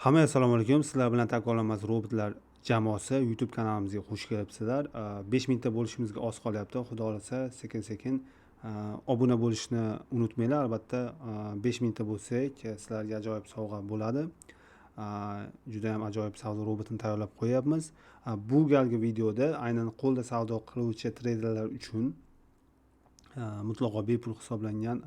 Hammaga assalomu alaykum. Sizlar bilan takrorlanmas robotlar jamoasi YouTube kanalimizga xush kelibsizlar. 5000 ta bo'lishimizga oz qolyapti. Xudo xohlasa, sekin-sekin obuna bo'lishni unutmanglar. Albatta, 5000 ta bo'lsak, sizlarga ajoyib sovg'a bo'ladi. Juda ham ajoyib savdo robotini tayyorlab qo'yapmiz. Bu galgi videoda aynan qo'lda savdo qiluvchi treyderlar uchun mutlaqo bepul hisoblangan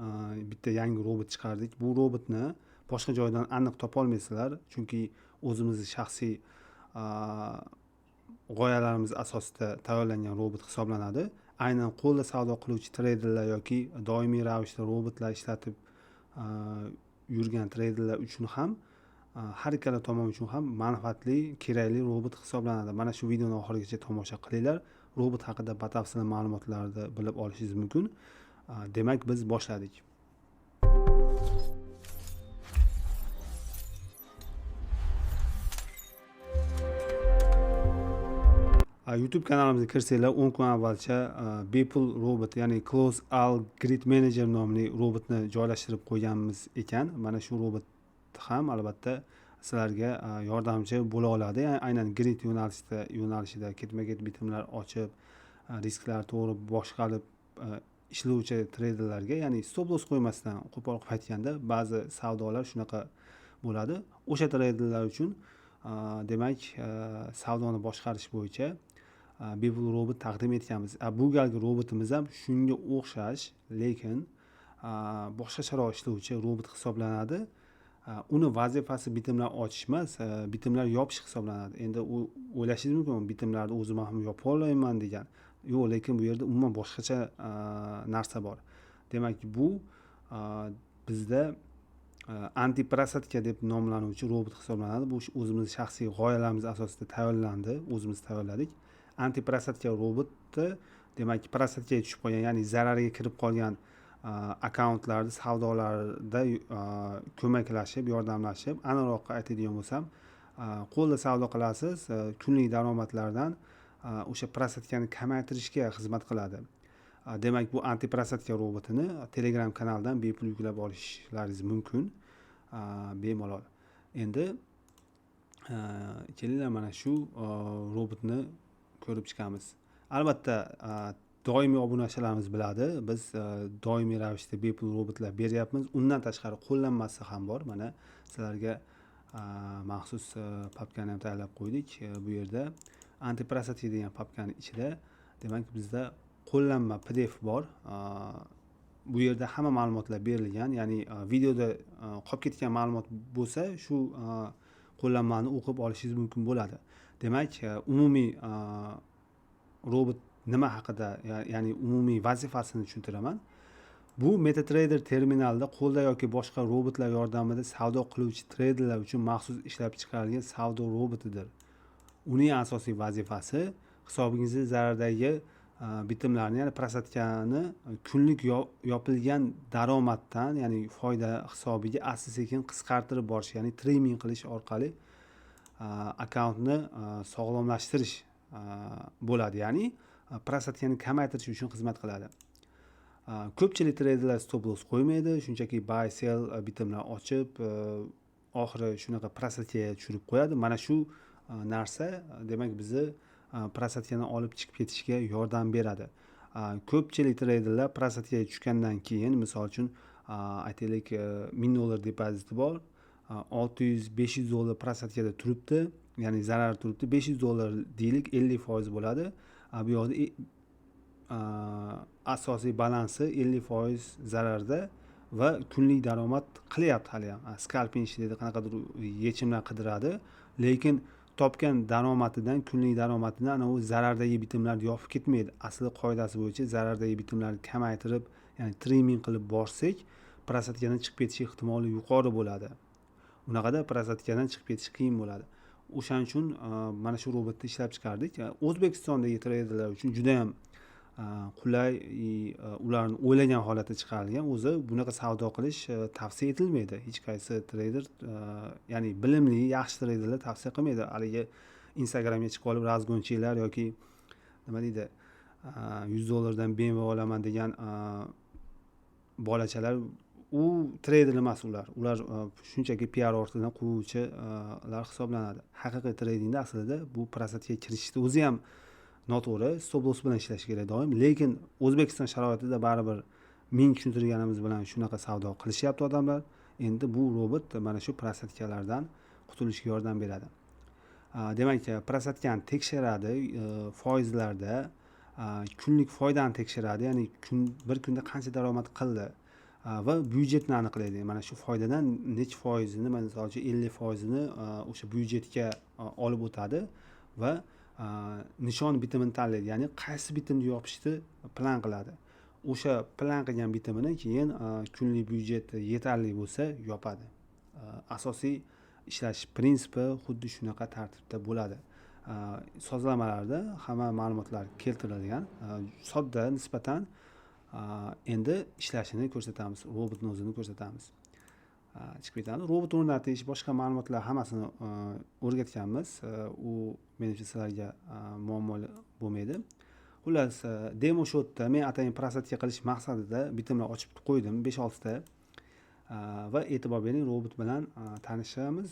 bitta yangi robot chiqardik. Bu robotni boshqa joydan aniq topolmaysizlar, chunki o'zimizni shaxsiy g'oyalarimiz asosida tayyorlangan robot hisoblanadi. Aynan qo'lda savdo qiluvchi treyderlar yoki doimiy ravishda robotlar ishlatib yurgan treyderlar uchun ham, har ikkala tomon uchun ham manfaatli, kerakli robot hisoblanadi. Mana shu videoni oxirigacha tomosha qilinglar. Robot haqida batafsil ma'lumotlarni bilib olishingiz mumkin. Demak, biz boshladik. YouTube kanalimizga kirsanglar, 10 kun avvalcha bepul robot, ya'ni Close All Grid Manager nomli robotni joylashtirib qo'yganmiz ekan. Mana shu robot ham albatta sizlarga yordamchi bo'la oladi. Ya'ni aynan grid yo'nalishida ketma-ket bitimlar ochib, risklar to'g'ri boshqarib ishlovchi treyderlarga, ya'ni stop loss qo'ymasdan, qo'pol qilib aytganda, ba'zi savdolar shunaqa bo'ladi. O'sha treyderlar uchun demak, savdoni boshqarish bo'yicha bepul robot taqdim etganmiz. Bu galgi robotimiz ham shunga o'xshash, lekin boshqacharoq ishlovchi robot hisoblanadi. Uni vazifasi bitimlar ochish emas, bitimlar yopish hisoblanadi. Endi u o'ylashingiz mumkin, bitimlarni o'zim ham yopa olaman degan. Yo'q, lekin bu yerda umuman boshqacha narsa bor. Demak, bu bizda antiprosadka deb nomlanuvchi robot hisoblanadi. Bu o'zimiz shaxsiy g'oyalarimiz asosida tayyorlandi, o'zimiz tayyorladik. Antiprosadka robotni, demak, prosadkaga tushib qolgan, ya'ni zararga kirib qolgan akkauntlarni savdolarda ko'maklashib, yordamlashib, aniqroq aytadigan bo'lsam, qo'lda savdo qilasiz, kunlik daromadlardan o'sha prosadkani kamaytirishga xizmat qiladi. Demak, bu antiprosadka robotini Telegram kanalidan bepul yuklab olishlaringiz mumkin, bemalol. Endi kelinglar, mana shu robotni ko'rib chiqamiz. Albatta, doimiy obunachilarimiz biladi, biz doimiy ravishda bepul robotlar beryapmiz. Undan tashqari qo'llanmasi ham bor. Mana sizlarga maxsus papkani ham tayyorlab qo'ydik. Bu yerda antiprosadka degan papkani ichida, demak, bizda qo'llanma PDF bor. Bu yerda hamma ma'lumotlar berilgan, ya'ni videoda qolib ketgan ma'lumot bo'lsa, shu qo'llanmani o'qib olishingiz mumkin bo'ladi. Demak, umumiy robot nima haqida, ya'ni umumiy vazifasini tushuntiraman. Bu MetaTrader terminalida qo'lda yoki boshqa robotlar yordamida savdo qiluvchi treyderlar uchun maxsus ishlab chiqarilgan savdo robotidir. Uning asosiy vazifasi hisobingizni zarardagi bitimlarni, ya'ni prosadkani kunlik yopilgan daromaddan, ya'ni foyda hisobiga asta-sekin qisqartirib borish, ya'ni trimming qilish orqali akkauntni sog'lomlashtirish bo'ladi, ya'ni prosadkani kamaytirish uchun xizmat qiladi. Ko'pchilik treyderlar stop loss qo'ymaydi, shunchaki buy sell bitimlar ochib, oxiri shunaqa prosadkaga tushirib qo'yadi. Mana shu narsa, demak, bizni prosadkani olib chiqib ketishga yordam beradi. Ko'pchilik treyderlar prosadkaga tushgandan keyin, misol uchun, aytaylik, 1000 dollar depoziti bor, 600, 500 dollar prosadkada turibdi, ya'ni zarar turibdi. 500 dollar deylik, 50% bo'ladi. Bu yoqda asosiy balansi 50% zararda va kunlik daromad qilyapti haliyam. Skalping ishlaydi, qanaqadir yechimlar qidiradi, lekin topgan daromadidan, kunlik daromadidan anavi zarardagi bitimlarni yopib ketmaydi. Asli qoidasi bo'yicha zarardagi bitimlarni kamaytirib, ya'ni trimming qilib borsak, prosadkadan chiqib ketish ehtimoli yuqori bo'ladi. Unaqada prosadkadan chiqib ketish qiyin bo'ladi. O'shaning uchun mana shu robotni ishlab chiqardik. O'zbekistondagi treyderlar uchun judayam qulay, ularni o'ylagan holatda chiqarilgan. O'zi bunaqa savdo qilish tavsiya etilmaydi. Hech qaysi treyder, ya'ni bilimli, yaxshi treyderlar tavsiya qilmaydi. Haligi Instagramga chiqib olib разгонщик lar yoki nima deydi, 100 dollardan BMW olaman degan bolachalar U treyder emas ular. Ular shunchaki PR ortidan quvuvchilar hisoblanadi. Haqiqiy tradingda aslida bu просадка ga kirishni o'zi ham noto'g'ri, stop loss bilan ishlash kerak doim. Lekin O'zbekiston sharoitida baribir ming tushuntirganimiz bilan shunaqa savdo qilishyapti odamlar. Endi bu robot mana shu просадка lardan qutulishga yordam beradi. Demak, просадка ni tekshiradi, foizlarda kunlik foydani tekshiradi, ya'ni bir kunda qancha daromad qildi va byudjetni aniqlaydi. Mana shu foydadan necha foizini, misol uchun 50%ini o'sha byudjetga olib o'tadi va nishon bitimini tanlaydi, ya'ni qaysi bitimni yopishni plan qiladi. O'sha plan qilgan bitimini keyin kunlik byudjet yetarli bo'lsa yopadi. Asosiy ishlash prinsipi xuddi shunaqa tartibda bo'ladi. Sozlamalarda hamma ma'lumotlar keltirilgan, sodda nisbatan. Endi ishlashini ko'rsatamiz, robotni o'zini ko'rsatamiz. Chiqib ketamiz. Robot o'rnatish, boshqa ma'lumotlar hammasini o'rgatganmiz. U menimcha sizlarga muammo bo'lmaydi. Xullas, demo счёт da men atayin просадка qilish maqsadida bitimlar ochib qo'ydim 5-6 ta. Va e'tibor bering, robot bilan tanishamiz.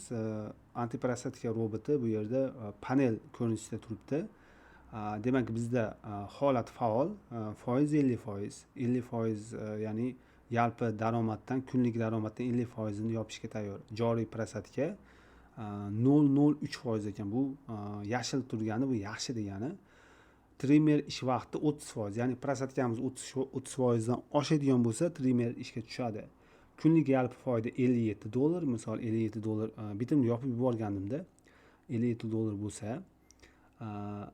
Антипросадка roboti bu yerda panel ko'rinishida turibdi. Demak, bizda holat faol, foiz 50%, 50%, ya'ni yalpi daromaddan, kunlik daromaddan 50%ini yopishga tayyor. Joriy просадка 0,03% ekan. Bu yashil turgani, bu yaxshi degani. Trimmer ish vaqti 30%, ya'ni просадка miz 30%dan oshadigan bo'lsa, trimmer ishga tushadi. Kunlik yalpi foyda 57 dollar. Misol, 57 dollar bitimni yopib yuborganimda 57 dollar bo'lsa,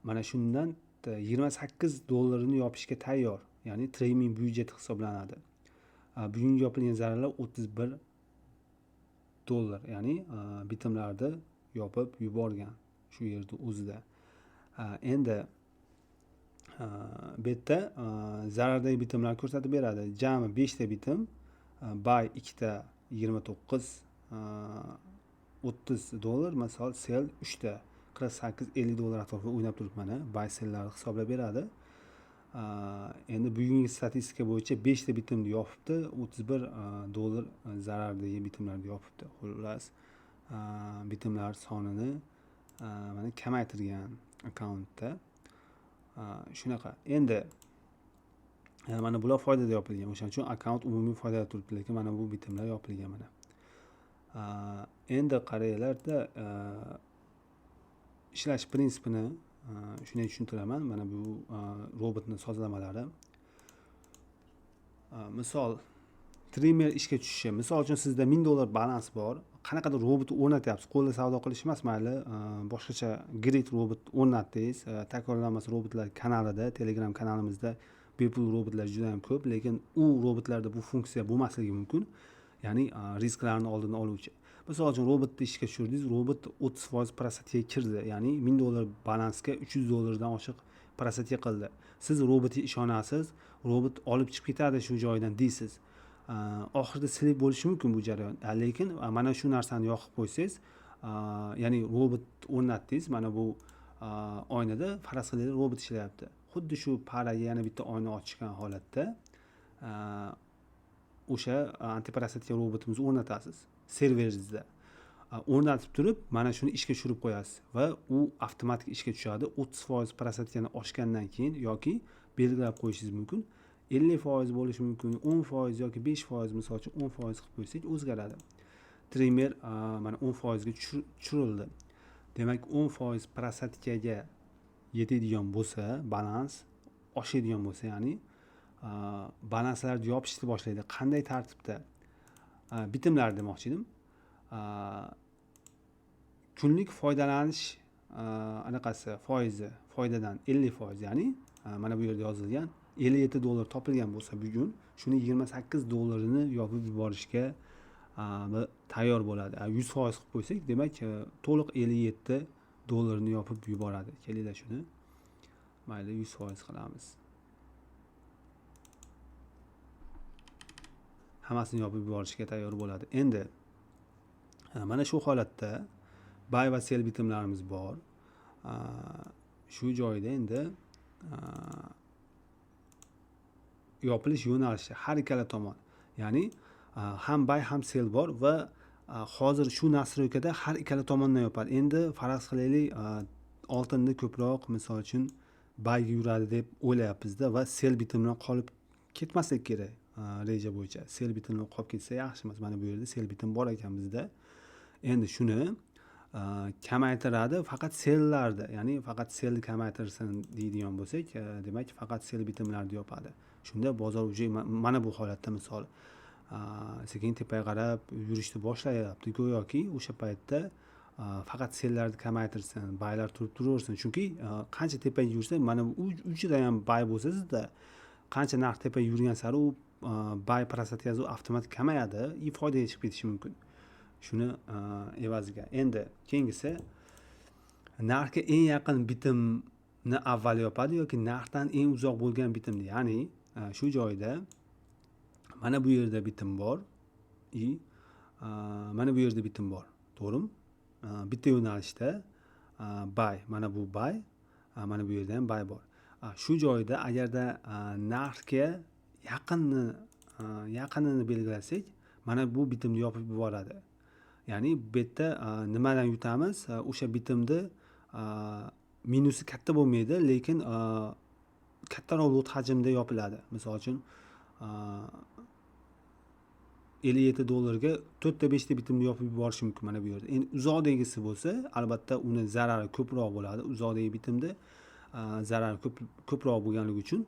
mana shundan 28 dollarini yopishga tayyor, ya'ni trimming byudjeti hisoblanadi. Bugungi yopilgan zararlar 31 dollar, ya'ni bitimlarni yopib yuborgan shu yerda o'zida. Endi bu yerda zarardagi bitimlarni ko'rsatib beradi. Jami beshta bitim: buy ikkita 29, 30 dollar, misol, sell uchta 48, 50 dollar atrofida o'ynab turibdi. Mana buy, selllarni hisoblab beradi. Endi bugungi statistika bo'yicha beshta bitimni yopibdi, 31 dollar zarardagi bitimlarni yopibdi. Xullas, bitimlar sonini mana kamaytirgan akkauntda shunaqa. Endi mana bular foydada yopilgan, o'shaning uchun akkaunt umumiy foydada turibdi, lekin mana bu bitimlar yopilgan. Mana endi qaranglarda, ishlash prinsipini shunday tushuntiraman. Mana bu robotni sozlamalari. Misol, trimmer ishga tushishi. Misol uchun, sizda 1000 dollar balans bor, qanaqadir robot o'rnatyapsiz, qo'lda savdo qilish emas, mayli, boshqacha grid robot o'rnatdingiz. Takrorlanmas robotlar kanalida, Telegram kanalimizda bepul robotlar juda yam ko'p, lekin u robotlarda bu funksiya bo'lmasligi mumkin, ya'ni risklarni oldini oluvchi. Misol uchun, robotni ishga tushirdingiz, robot 30% просадка ga kirdi, ya'ni 1000 dollar balansga 300 dollardan oshiq просадка qildi. Siz robotga ishonasiz, robot olib chiqib ketadi shu joydan deysiz. Oxirida слив bo'lishi mumkin bu jarayon, lekin mana shu narsani yoqib qo'ysangiz, ya'ni robot o'rnatdingiz, mana bu oynada faraz qilaylik robot ishlayapti. Xuddi shu paraga yana bitta oyna ochgan holatda o'sha антипросадка robotimizni o'rnatasiz serveringizda. O'rnatib turib, mana shuni ishga tushirib qo'yasiz va u avtomatik ishga tushadi 30% просадка ni oshgandan keyin yoki belgilab qo'yishingiz mumkin, 50% bo'lishi mumkin, 10% yoki 5%. Misol uchun, 10% qilib qo'ysak, o'zgaradi. Trimmer mana 10%ga tushirildi. Demak, 10% просадка ga yetadigan bo'lsa, balans oshadigan bo'lsa, ya'ni balanslarni yopishni boshlaydi. Qanday tartibda? Bitimlar demoqchi edim. Kunlik foydalanish anaqasi foizi, foydadan 50%, ya'ni mana bu yerda yozilgan 57 dollar topilgan bo'lsa bugun, shuni 28 dollarini yopib yuborishga tayyor bo'ladi. 100% qilib qo'ysak, demak, to'liq 57 dollarni yopib yuboradi. Kelinglar, shuni mayli 100% qilamiz, hammasini yopib yuborishga tayyor bo'ladi. Endi mana shu holatda buy va sell bitimlarimiz bor. Shu joyda endi yopilish yo'nalishi har ikkala tomon, ya'ni Ham buy, ham sell bor va hozir shu настройка da har ikkala tomondan yopadi. Endi faraz qilaylik, oltinni ko'proq misol uchun buyga yuradi deb o'ylayapmizda va sell bitimdan qolib ketmaslik kerak reja bo'yicha. Sell bitimdan qolib ketsa yaxshi emas. Mana bu yerda sell bitim bor ekan bizda. Endi shuni kamaytiradi faqat selllarda, ya'ni faqat sellni kamaytirsin deydigan bo'lsak, demak faqat sell bitimlarni yopadi. Shunda bozor уже mana bu holatda misol sekin tepaga qarab yurishni boshlayapti go'yoki. O'sha paytda faqat sellarni kamaytirsin, baylar turib turaversin. Chunki qancha tepaga yursa, mana bu uchida ham bay bo'lsa sizda, qancha narx tepaga yurgan sari u bay prosatkasi avtomatik kamayadi и foydaga chiqib ketishi mumkin. Shuni evaziga. Endi keyingisi narxga eng yaqin bitimni avval yopadi yoki narxdan eng uzoq bo'lgan bitimni, ya'ni shu joyda mana bu yerda bitim bor и mana bu yerda bitim bor, to'g'rimi? Bitta yo'nalishda buy, mana bu buy, mana bu yerda ham buy bor. Shu joyda agarda narxga yaqinini belgilasak, mana bu bitimni yopib yuboradi. Ya'ni bu yerda nimadan yutamiz? O'sha bitimni minusi katta bo'lmaydi, lekin kattaroq lot hajmda yopiladi. Misol uchun 57 dollarga 4ta 5ta bitimni yopib yuborishi mumkin mana bu yerda. Endi uzoqdagisi bo'lsa, albatta uni zarari ko'proq bo'ladi. Uzoqdagi bitimda zarari ko'proq bo'lganligi uchun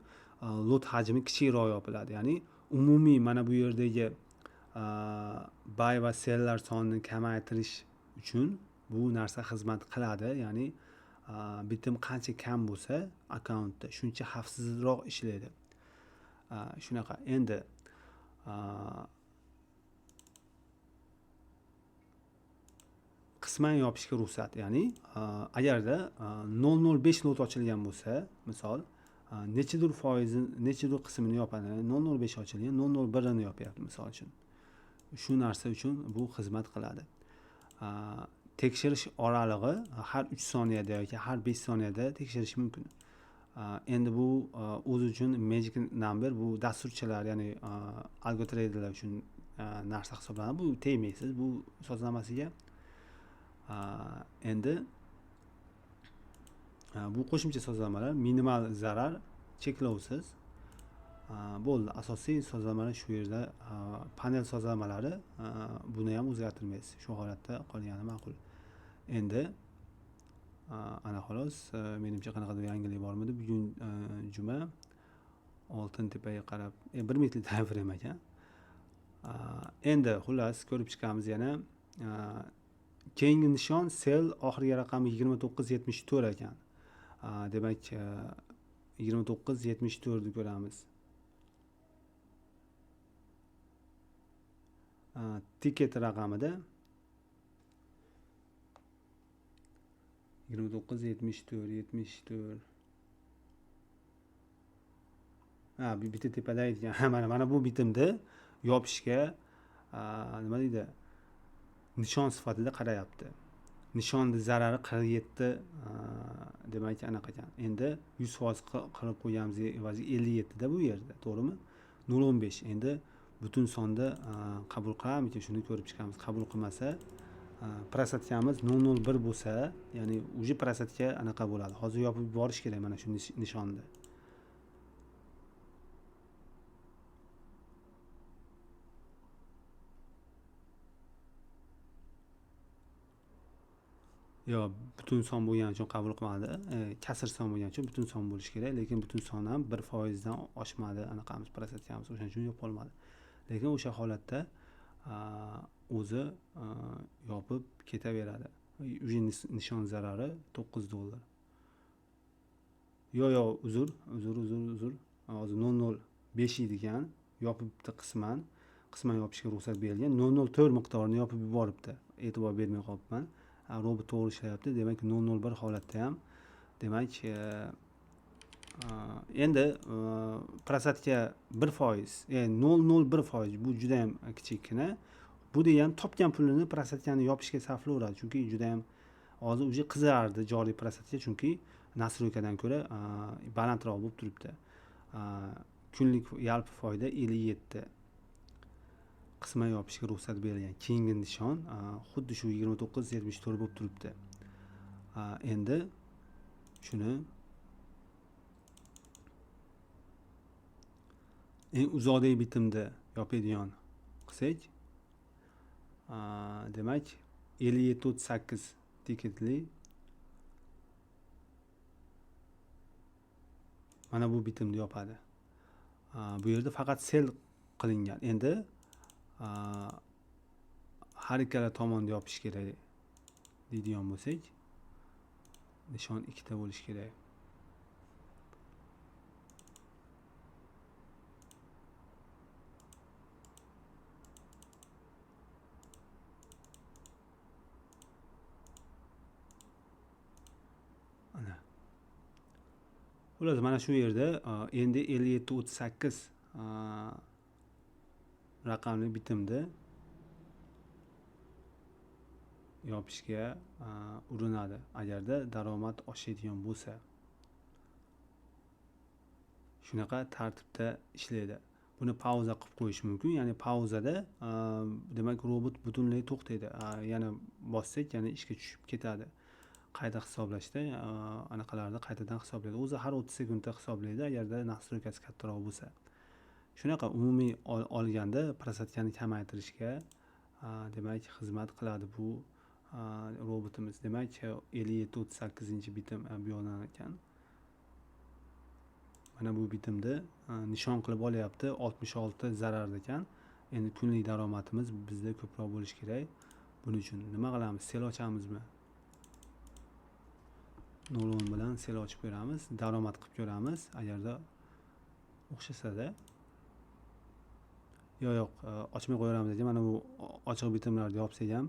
lot hajmi kichikroq yopiladi. Ya'ni umumiy mana bu yerdagi buy va selllar sonini kamaytirish uchun bu narsa xizmat qiladi. Ya'ni bitim qancha kam bo'lsa akkauntda, shuncha xavfsizroq ishlaydi. Shunaqa. Endi qisman yopishga ruxsat, ya'ni agarda 0.05 lot ochilgan bo'lsa, misol nechidir foizi, nechidir qismini yopadi, 0.05 ochilgan, 0.01 ni yopyapti misol uchun. Shu narsa uchun bu xizmat qiladi. Tekshirish oralig'i har 3 soniyada yoki har 5 soniyada tekshirish mumkin. Endi bu o'zi uchun magic number, bu dasturchilar, ya'ni algotraderlar uchun narsa hisoblanadi. Bu tegmaysiz bu sozlamasiga. Endi bu qo'shimcha sozlamalar, minimal zarar, cheklovsiz bo'ldi. Asosiy sozlamalar shu yerda, panel sozlamalari, buni ham o'zgartirmaysiz. Shu holatda qolgani ma'qul. Endi ana xolos, menimcha qanaqadir yangilik bormidi? Bugun juma, oltin tepaga qarab 1 minutlik time frame ekan. Endi xullas ko'rib chiqamiz yana. Keyingi nishon sell, oxirgi raqami 29.74 ekan. Demak 29.74 ni ko'ramiz. Ticket raqamida 29.74, 74. Ha, bitta tepada aytgan. Mana bu bitimni yopishga nima deydi? Nishon sifatida qarayapti. Nishonni zarari 47, demak anaqa ekan. Endi 100% qilib qo'yganimiz evaziga 57 da bu yerda, to'g'rimi? 0.15. Endi butun sonda qabul qilamizmi, shuni ko'rib chiqamiz. Qabul qilmasa, prosatkamiz 0.01 bo'lsa, ya'ni уже prosatka anaqa bo'ladi. Hozir yopib yuborish kerak mana shu nishonni. Yo, butun son bo'lgani uchun qabul qilmadi. Kasr son bo'lgani uchun butun son bo'lishi kerak, lekin butun son ham 1% dan oshmadi, anaqamiz prosatkamiz, o'shaning uchun yopolmadi. Lekin o'sha holatda o'zi yopib ketaveradi. Уже nishon zarari $9. Yo, yo, uzr. Hozir 0.05 ekan, yopibdi qisman. Qisman yopishga ruxsat berilgan. 0.04 miqdorini yopib yuboribdi. E'tibor bermay qolibman. Robot to'g'ri ishlayapti. Demak 0.01 holatda ham, demak endi prosatka 1%, ya'ni 0.01%, bu juda ham kichikgina. Bu degani topgan pulini prosatkani yopishga sarflayveradi, chunki juda ham hozir уже qizardi joriy prosatka, chunki nastroykadan ko'ra balandroq bo'lib turibdi. Kunlik yalpi foyda 57. Qisman yopishga ruxsat berilgan. Keyingi nishon xuddi shu 29.74 bo'lib turibdi. Endi shuni eng uzoqdagi bitimda yopadigan qilsak, demak 57.38 tiketli mana bu bitimni yopadi. Bu yerda faqat sell qilingan. Endi har ikkala tomonni yopish kerak deydigan bo'lsak, nishon ikkita bo'lishi kerak. Ana. Xullas, mana shu yerda endi 57.38 raqamli bitimda yopishga urinadi agarda daromad oshadigan bo'lsa. Shunaqa tartibda ishlaydi. Buni pauza qilib qo'yish mumkin. Ya'ni pauzada demak robot butunlay to'xtaydi. Yana bossak, yana ishga tushib ketadi. Qayta hisoblashda anaqalarni qaytadan hisoblaydi. O'zi har 30 sekundda hisoblaydi agarda nastroykasi kattaroq bo'lsa. Shunaqa umumiy olganda prosatkani kamaytirishga demak xizmat qiladi bu robotimiz. Demak 57.38 bitim bu yoqdan ekan. Mana bu bitimda nishon qilib olyapti, 66 zararda ekan. Endi kunlik daromadimiz bizda ko'proq bo'lishi kerak. Buning uchun nima qilamiz? Sell ochamizmi? 0.10 bilan sell ochib ko'ramiz, daromad qilib ko'ramiz. Agarda o'xshasa-da, yo'q, ochmay qo'yaveramiz ekan. Mana bu ochiq bitimlarni yopsak ham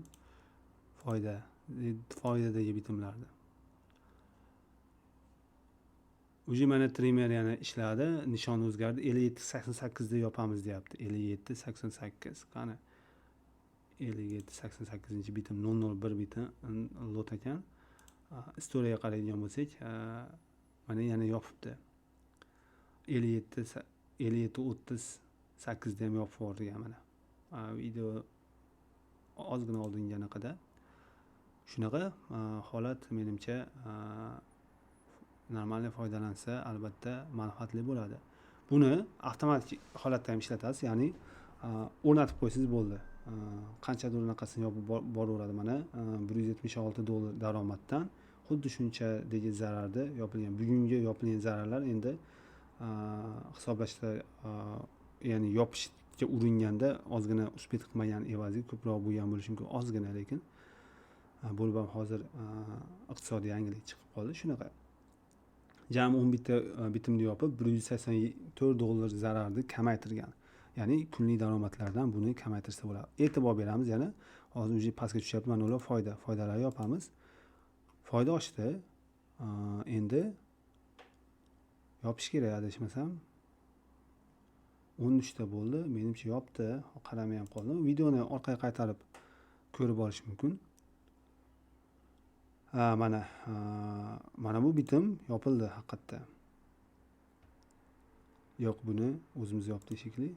foydadagi bitimlarni. Уже mana trimmer yana ishladi, nishon o'zgardi. 57.88 da yopamiz deyapti. 57.88. Qani? 57.88 bitim 0.01 bitim lot ekan. Istoriyaga qaraydigan bo'lsak, mana yana yopibdi. 57.38 da ham yopib yuborgan mana. Video ozgina oldingi anaqada. Shunaqa holat menimcha normalniy foydalansa albatta manfaatli bo'ladi. Buni avtomatik holatda ham ishlatasiz, ya'ni o'rnatib qo'ysangiz bo'ldi. Qanchadir anaqasini yopib boraveradi mana $176 daromaddan xuddi shunchadagi zararda yopilgan. Bugungi yopilgan zararlar endi hisoblashda, ya'ni yopishga uringanda ozgina uspet qilmagan evaziga ko'proq bo'lgan bo'lishi mumkin, ozgina, lekin bo'lib ham hozir iqtisodiy yangilik chiqib qoldi. Shunaqa jami 11 ta bitimni yopib $184 zararni kamaytirgan. Ya'ni kunlik daromadlardan buni kamaytirsa bo'ladi. E'tibor beramiz yana hozir уже pastga tushyapti, mana ular foydalar yopamiz. Foyda oshdi. Endi yopish kerak adashmasam. 13 ta bo'ldi. Menimcha yopdi. Qaramay ham qoldim. Videoni orqaga qaytarib ko'rib olish mumkin. Mana bu bitim yopildi haqiqatda. Yo'q, buni o'zimiz yopdik shekilli.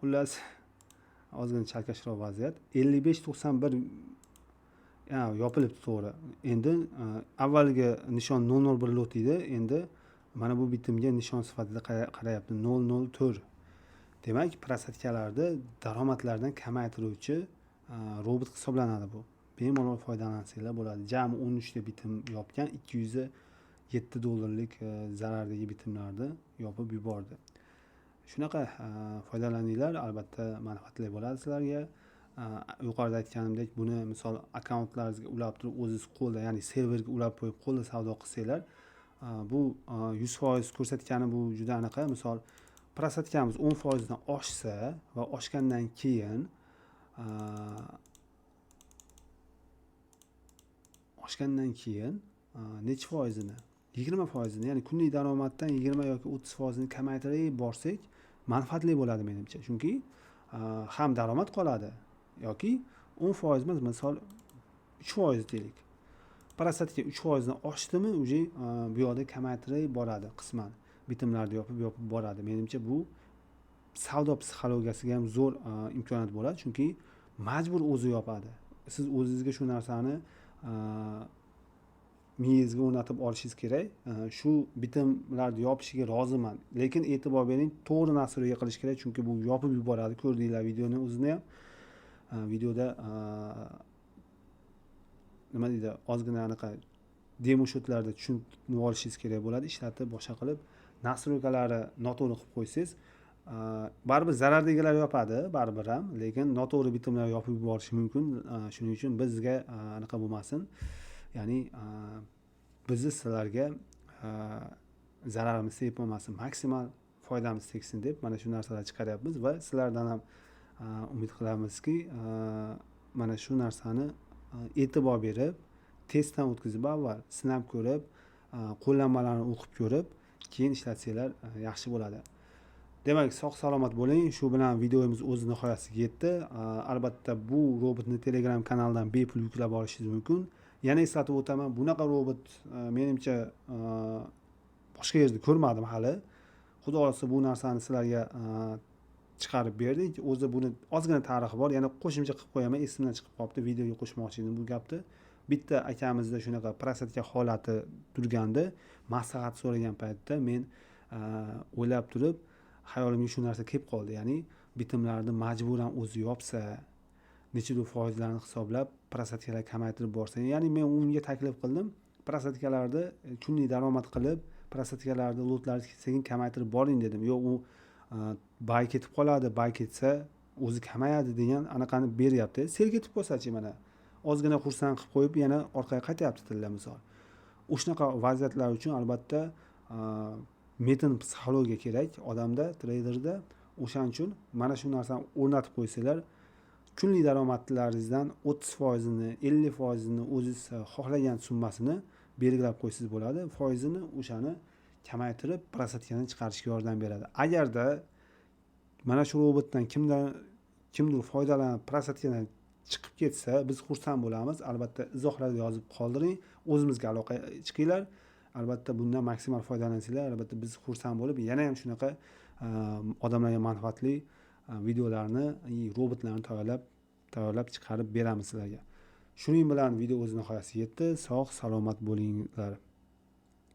Xullas, ozgina chalkashroq vaziyat. 55.91 yopilibdi to'g'ri. Endi avvalgi nishon 0.01 lot edi. Endi mana bu bitimga nishon sifatida qarayapti 0.04. Demak, prosatkalarni daromadlardan kamaytiruvchi robot hisoblanadi bu. Bemalol foydalansanglar bo'ladi. Jami 13 ta bitim yopgan, $207 zarardagi bitimlarni yopib yubordi. Shunaqa foydalaninglar, albatta manfaatli bo'ladi sizlarga. Yuqorida aytganimdek, buni misol akkauntlaringizga ulab turib, o'zingiz qo'lda, ya'ni serverga ulab qo'yib qo'lda savdo qilsanglar, bu 100% ko'rsatgani bu juda aniq. Misol prosatkamiz 10% dan oshsa va oshgandan keyin necha foizini? 20%ni, ya'ni kunlik daromaddan 20 yoki 30%ni kamaytirib borsak, manfaatli bo'ladi menimcha. Chunki ham daromad qoladi yoki 10% emas, misol 3% deylik. Prosatka 3% dan oshdimi, уже bu yoqda kamaytirib boradi qisman. Bitimlarni yopib boradi. Menimcha bu Savdo psixologiyasiga ham zo'r imkoniyat bo'ladi, chunki majbur o'zi yopadi. Siz o'zingizga shu narsani miyangizga o'rnatib olishingiz kerak. Shu bitimlarni yopishiga roziman, lekin e'tibor bering, to'g'ri настройка qilish kerak, chunki bu yopib yuboradi. Ko'rdinglar videoni o'zini ham. Videoda nima deydi, ozgina anaqa демо счёт larda tushunib olishingiz kerak bo'ladi. Ishlatib, boshqa qilib, настройка lari noto'g'ri qilib qo'ysangiz, baribir zarardagilar yopadi baribir ham, lekin noto'g'ri bitimlar yopib yuborishi mumkin. Shuning uchun bizga anaqa bo'lmasin, ya'ni bizni sizlarga zararimiz tegib qolmasin, maksimal foydamiz tegsin deb mana shu narsalarni chiqaryapmiz. Va sizlardan ham umid qilamizki, mana shu narsani e'tibor berib, testdan o'tkazib, avval sinab ko'rib, qo'llanmalarni o'qib ko'rib, keyin ishlatsanglar yaxshi bo'ladi. Demak, sog' salomat bo'ling. Shu bilan videomiz o'z nihoyasiga yetdi. Albatta, bu robotni Telegram kanalidan bepul yuklab olishingiz mumkin. Yana eslatib o'taman, bunaqa robot menimcha boshqa yerda ko'rmadim hali. Xudo xohlasa, bu narsani sizlarga chiqarib berdik. O'zi buni ozgina tarixi bor, yana qo'shimcha qilib qo'yaman, esimdan chiqib qolibdi, videoga qo'shmoqchi edim bu gapni. Bitta akamizda shunaqa просадка holati turgandi. Maslahat so'ragan paytda men o'ylab turib, xayolimga shu narsa kelib qoldi, ya'ni bitimlarni majburan o'zi yopsa, nechadir foizlarni hisoblab, просадка lar kamaytirib borsa. Ya'ni men unga taklif qildim, просадка larni kunlik daromad qilib, просадка larni, lotlarni sekin kamaytirib boring dedim. Yo'q, u buy ketib qoladi, buy ketsa o'zi kamayadi degan anaqani beryapti. Sell ketib qolsachi, mana ozgina xursand qilib qo'yib, yana orqaga qaytyapti tilla, misol. Shunaqa vaziyatlar uchun albatta metin psixologiya kerak odamda, treyderda. O'shaning uchun mana shu narsani o'rnatib qo'ysanglar, kunlik daromadlaringizdan 30%ini, 50%ini, o'zingiz xohlagan summasini belgilab qo'ysangiz bo'ladi, foizini, o'shani kamaytirib, просадка ni chiqarishga yordam beradi. Agarda mana shu robotdan kimdan kimdir foydalanib, просадка dan chiqib ketsa, biz xursand bo'lamiz. Albatta, izohlarda yozib qoldiring, o'zimizga aloqa chiqinglar. Albatta, bundan maksimal foydalansanglar, albatta biz xursand bo'lib, yana ham shunaqa odamlarga manfaatli videolarni, robotlarni tayyorlab chiqarib beramiz sizlarga. Shuning bilan video o'z nihoyasiga yetdi. Sog' salomat bo'linglar.